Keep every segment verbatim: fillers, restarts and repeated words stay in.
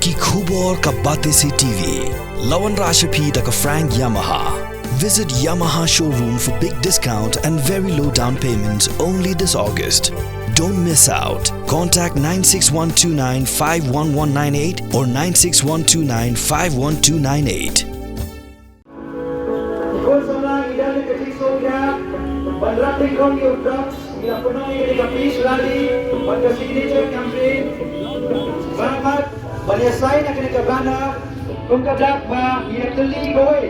Ki khubor ka Batesi T V. La wanrah sha phi da ka Frank Yamaha. Visit Yamaha showroom for big discount and very low down payments only this August. Don't miss out. Contact nine six one two nine five one one nine eight or nine six one two nine five one two nine eight. Ki khun samla ngi don ha ka jingsngewkhia ban rat dyngkhong ïa u drugs, ngi la pynlong ïa kane ka peace rally bad ka signature campaign. Sngewbha ban ïa sign ïa kane ka banner kum ka dak ba ngi ïa tylli kawei.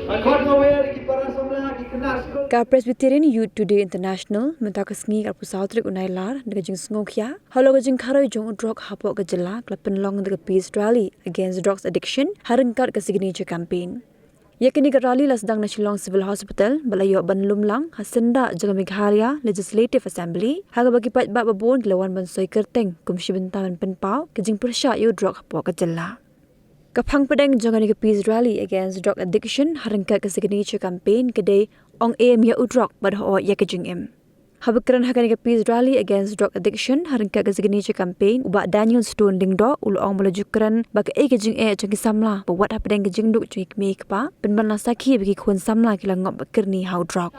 Nga khot nga wer ïa ki para samla, ki khynnah skul. Ka Presbyterian Youth Today International mynta ka sngi ka arphew saw tarik u Nailar da ka jingsngewkhia halor ka jingkharoi jong u drok hapoh ka jylla ka la pynlong da ka peace rally against drugs addiction ha ryngkat ka signature campaign. Ïa kane ka rally la sdang na Shillong Civil Hospital bad la ïoh ban lum lang ha syndah jong ka Meghalaya Legislative Assembly, ha kaba ki paidbah babun ki la wan ban soi kyrteng kum shi bynta ban pynpaw ka jingpyrshah ïa u drok hapoh ka jylla. Ka phang pdeng jong kane ka peace rally against drug addiction ha ryngkat ka signature campaign ka dei Ong Em ïa u drok bad Hooid ïa ka jingim. Haba kren ha kane ka peace rally against drug addiction ha ryngkat ka signature campaign, u Bah Daniel Stone Lyngdoh u la ong ba la ju kren ba kaei ka jingeh jong ki samla ba wat hapdeng ka jingduk jong ki kmie ki kpa, pynban la sakhi ba ki khun samla ki la ngop ba kyrni ha u drok.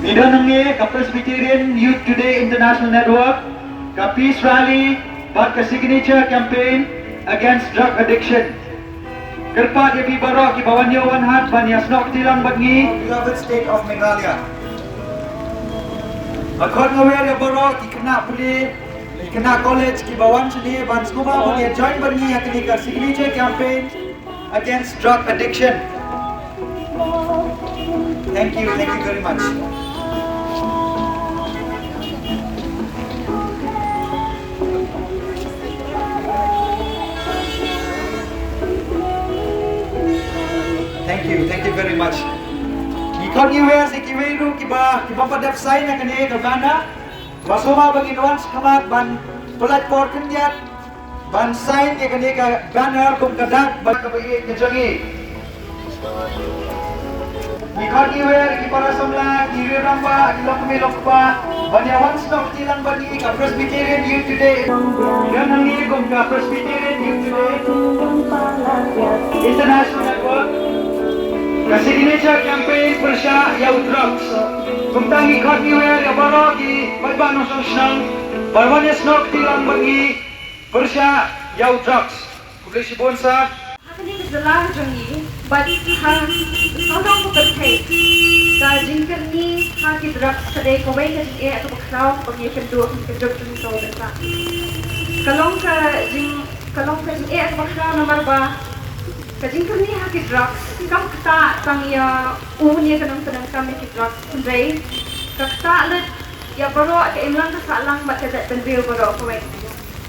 Ngi don hangne ka Presbyterian Youth Today International Network, ka peace rally bad ka signature campaign against drug addiction. Kyrpad ïa phi baroh kiba wan ïew wan hat ban ïasnoh kti lang bad ngi. Beloved state of Meghalaya. Nga khot nga wer ïa baroh ki khynnah pule, ki khynnah college kiba wan shane ban sngewbha ban ïa join bad ngi ha kane ka signature campaign against drug addiction. Thank you, thank you very much. Thank you, thank you very much. Ngi khot ngi wer sa kiwei ruh kiba, kiba pat dep sign ïa kane ka banner. Ba sngewbha ba ngin wan shakhmat ban pyllait por khyndiat ban sign ïa kane ka banner kum ka dak ba kaba ïeit ka jong ngi. Ngi khot ngi wer ki para samla, ki riew rangbah, ki longkmie longkpa ban ïa wan snoh kti lang bad ngi ka Presbyterian Youth Today. Ngi don hangne kum ka Presbyterian Youth Today International Network. Ka signature campaign pyrshah ïa u drugs. Kumta ngi khot ngi wer ïa baroh ki paidbah nongshong shnong ban wan ïa snoh kti lang bad ngi pyrshah ïa u drugs. Khublei shibun sir. Ha kane ka jylla jong ngi bad ha sawdong ka pyrthei, ka jingkyrni ha ki drugs ka dei kawei ka jingeh kaba khraw kaba ngi ïakynduh ha ka juk jong ngi. Ka long ka jing, ka long ka jingeh kaba khraw namar ba ka jingkyrni ha ki drugs kam ktah tang ïa une ka nongpyndonkam ïa ki drugs, hynrei ka ktah lut ïa baroh ka imlang ka sahlang bad ka jaitbynriew baroh kawei.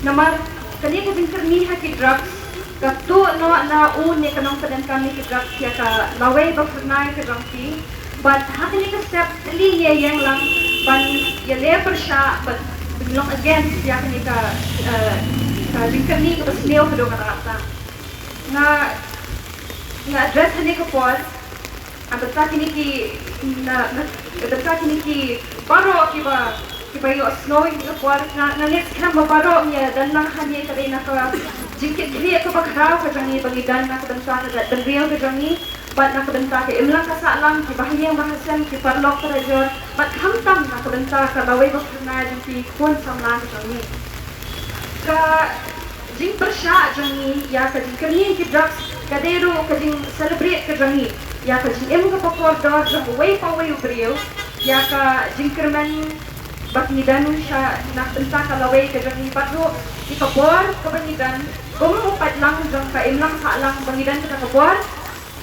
Namar kane ka jingkyrni ha ki drugs ka tuh noh na une ka nongpyndonkam ïa ki drugs ïa ka lawei ba phyrnai ka jong ki. Bad ha kane ka step, kane ngi ïeng lang ban ïaleh pyrshah bad ban long against ïa kane ka, eh, ka jingkyrni kaba sniew haduh katta katta. Nga, nga address ha kane ka por, na bynta kine ki, na, na bynta kine ki baroh kiba, kiba ïohsngew ïa kane ka por, nga, nga ngeit skhem ba baroh ngi ïa don lang hangne, ka dei na ka jingkitkhlieh kaba khraw ka jong ngi ba ngi don na ka bynta ka jaitbynriew ka jong ngi. Bad na ka bynta ka imlang ka sahlang, ki bahaïing bahasem, ki paralok parajor, bad khamtam na ka bynta ka lawei ba phyrnai jong ki khun samla ka jong ngi. Ka jingpyrshah jong ngi ïa ka jingkyrni ki drugs ka dei ruh ka jing celebrate ka jong ngi ïa ka jingim kaba kordor jong uwei pa uwei u briew, ïa ka jingkyrmen ba ngi don sha na ka bynta ka lawei ka jong ngi, bad ruh ïa ka bor kaba ngi don kum u paidlang jong ka imlang sahlang, ba ngi don kata ka bor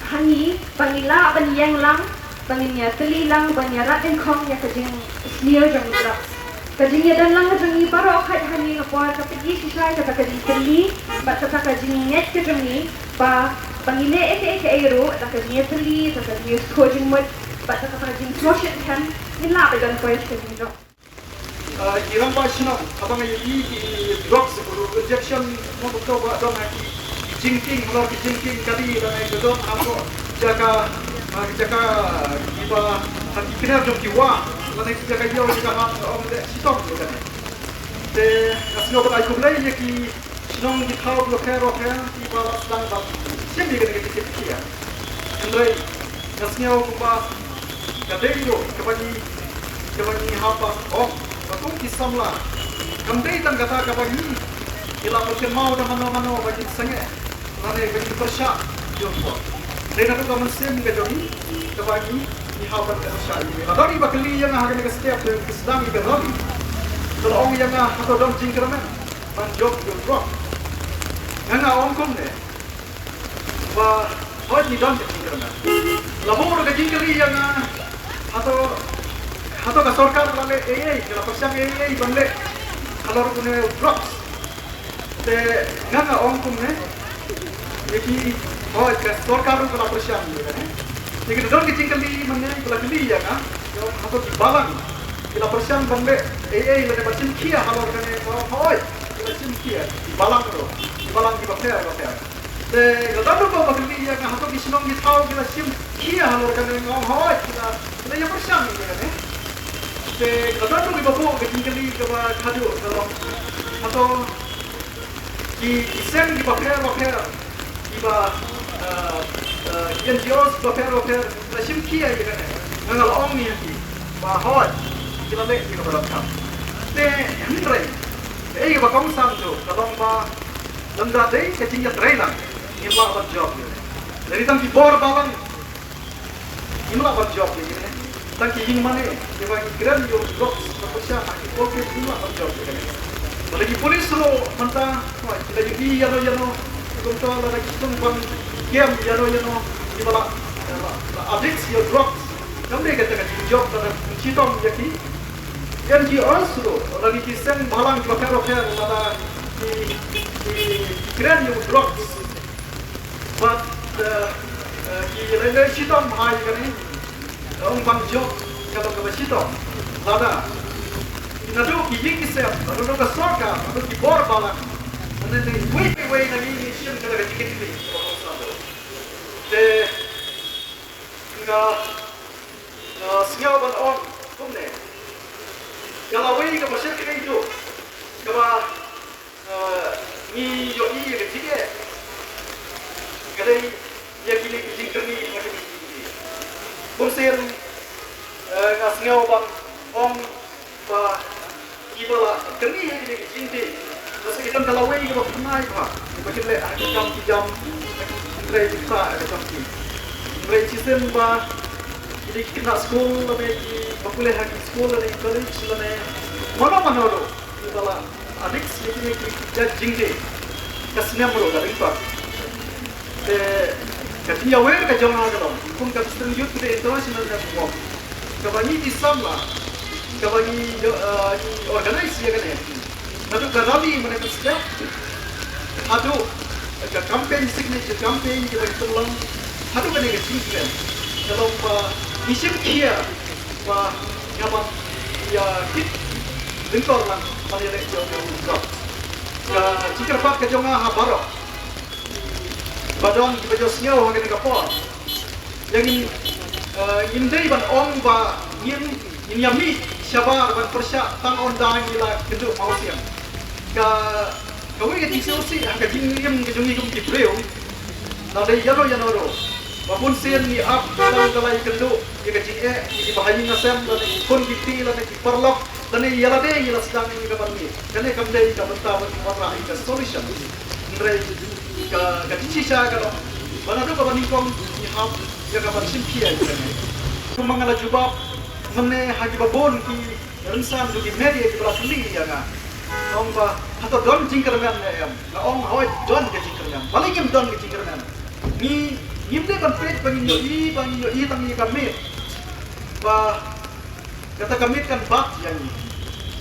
ha ngi ba ngi lah ban ïeng lang, ba ngin ïa tylli lang, ban ïa rat dyngkhong ïa ka jingsniew jong ki drugs. Ka jingïadon lang ka jong ngi baroh khat ha kane ka por ka pyni shisha ïa kata ka jingkylli bad kata ka jingngeit ka jong ngi ba, ba ngi leh ei ei ei ruh, la ka jingïatylli, la ka jingïasngewthuh jingmut bad kata ka jingsngewsih kan, ngin lah ban don poi sha ka jingdrok. Ah, ki rangbah shnong, haba nga ïohi ki drugs, ki injection, mo, kumto ba don ha ki, ki jingkieng, halor ki jingkieng kali, lane ka don hapoh jaka, ah, jaka kiba ha ki kner jong ki wah. Lane ki jaka ïew jaka hat, nga ong leh shitom ïa kane. Te nga sngew ban ai khublei ïa ki shnong ki thaw bapher bapher kiba la sdang ban shim ïa kane ka jingkitkhlieh. Hynrei nga sngew kumba ka dei ruh kaba ngi, kaba ngi hap ban ong ba kum ki samla, kam dei tang kata kaba ngi, ngi lah ban kynmaw da mano mano ba ngin sangeh lane ba ngin pyrshah ïa u. Dei naduh ka mynsiem ka jong ngi kaba ngi, ngi hap ban pyrshah ïa u. Lada ngi ba kylli ïa nga ha kane ka step, te ki sdang ïa ka rally, ka la ong ïa nga, hato don jingkyrmen ban jop ïa u drok? Nga, nga ong kumne, ba hooid ngi don ka jingkyrmen. La bun ruh ka jingkylli ïa nga, hato, hato ka sorkar la leh eiei, ka la pyrshang eiei ban leh halor une u drugs? Te nga, nga ong kumne ïa ki, hooid ka sorkar ruh ka la pyrshang ïa kane. Te ka don ka jingkylli mynne, ka la kylli ïa nga, ïa hato ki balang ki la pyrshang ban leh eiei lane ban shim khia halor kane? Nga ong hooid, ki la shim khia, ki balang ruh, ki balang kiba pher bapher. Te nga don ruh ba kylli ïa nga, hato ki shnong ki thaw ki la shim khia halor kane? Nga ong hooid, ki la, ki la ïa pyrshang ïa kane. Te nga don ruh kiba buh ka jingkylli kaba khadduh, ka long, hato ki, ki seng kiba pher bapher, kiba, eh, eh, ki N G Os kiba pher bapher, la shim khia ïa kane? Nga, nga la ong ïa ki ba hooid, ki la leh ïa kaba donkam. Te hynrei kaei kaba kongsan ruh ka long ba lada dei ka jingïatreilang, ngim lah ban jop ïa kane. Lada dei tang ki bor balang, ngim lah ban jop ïa kane. Tang ki ïing mane kiba ngi kren ïa u drugs, ban pyrshah ha ki pocket, ngim lah ban jop ïa kane. Lada ki police ruh mynta, hooid, ki la ïohi ïano ïano, kumta lada ki shong ban kem ïano ïano kiba la, la, la addict ïa u drugs, kam dei kata ka jingjop, lada shitom ïa ki N G Os ruh, lada ki seng balang kiba pher bapher, lada ki, ki, ki kren ïa u drugs, bad, eh, eh, ki lei lei shitom ha ïa kane, ong ban jop ka long kaba shitom. Lada naduh ki ïing ki sem, naduh ka sorkar, naduh ki bor balang, naduh kiwei kiwei na ngi ngi shim kata ka jingkitkhlieh. Te nga, nga sngew ban ong kumne, ka lawei kaba shyrkhei duh kaba, eh, ngi ïohi ïa ka jingeh, ka dei ïa kine ki jingkyrni ha kine ki jingdih. Bun sien, eh, nga sngew ban ong ba kiba la kyrni ha kine ki jingdih, la sa ki don ka lawei kaba pynai bha ba kin leh ha ki kam ki jam, hynrei ki khlad ha ka jong ki. Hynrei shisien ba kine ki khynnah skul lane kiba pule ha ki skul lane ki college lane mano mano ruh, kiba la addict ïa kine ki jait jingdih, ka snem ruh ka lyngkot. Te ka jingïawer ka jong nga ka long kum ka Western Youth Today International Network, kaba ngi ki samla, kaba ngi, eh, ngi organize ïa kane, naduh ka rally mynne ka step, haduh ka campaign, signature campaign kaba ngi pynlong, haduh kane ka jingkren, ka long ba ngi shim khia ba ngin ïa kit lyngkor lang ban ïaleh ïa u drugs. Ka jingkyrpad ka jong nga ha baroh ba don kiba ju sngew ha kane ka por, ïa ngin, eh, ngim dei ban ong ba ngin, ngin ïa mih shabar ban pyrshah tang ynda ngi la kynduh mawsiang. Ka, kawei ka jingsngewsih ha ka jingim ka jong ngi kum ki briew, lada ïano ïano ruh, ba bun sien ngi ap tang ka la ïakynduh ïa ka jingeh ïa kiba ha ïing ha sem, lane ki khun ki kti, lane ki paralok, lane ïa lade ngi la sdang ïa ka ban mih. Kane kam dei ka bynta ban wanrah ïa ka solution. Hynrei ka, ka jingshisha ka long ba naduh kaba nyngkong ngi hap ïa ka ban shim khia ïa kane. Kumba nga la jubab mynne ha kiba bun ki rynsan jong ki media kiba la kylli ïa nga, ong ba hato don jingkyrmen ne em. Nga ong hooid, don ka jingkyrmen. Balei ngim don ka jingkyrmen? Ngi, ngim dei ban peit ba ngin ïohi, ba ngin ïohi tang ïa ka miet, ba kata ka miet kan bat ïa ngi.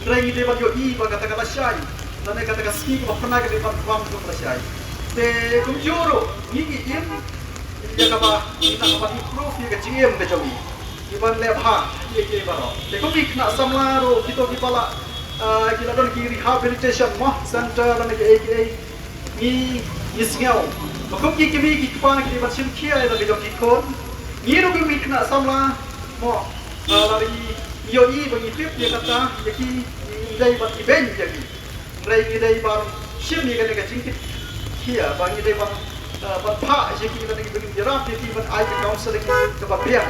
Hynrei ngi dei ban ïohi ba kata ka lashai, lane kata ka sngi kaba phyrnai ka dei ban wan kum lashai. Te kumjuh ruh ngi, ngi im ïa kaba ngi nang ban improve ïa ka jingim ka jong ngi, ngi ban leh bha ïa kiei baroh. Te kum ki khynnah samla ruh, kito kiba la, ah, ki la don ki rehabilitation mo center lane kiei kiei, ngi, ngi sngew ba kum ki kmie ki kpa ki dei ban shim khia ïa la ki jong ki khun. Ngi ruh kum ki khynnah samla mo, ah, lada ngi, Ïohi ba ngi tip ïa kata, ïa ki, ngi dei ban ibeiñ ïa ki. Hynrei ngi dei ban shim ïa kane ka jingkit khia, ba ngi dei ban, eh, ban phah ïa ki lane ban ïarap ïa ki ban ai ka counselling kaba biang,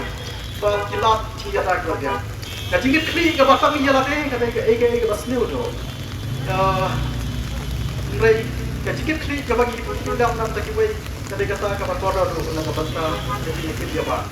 ba ki lad jingïada kiba biang. Ka jingkitkhlieh kaba tang ïa lade ka dei kaei kaei kaba sniew noh. Eh, hynrei ka jingkitkhlieh kaba ngi, ngi lem na bynta kiwei ka dei kata kaba kordor ruh na ka bynta ka jingkit ïa ba.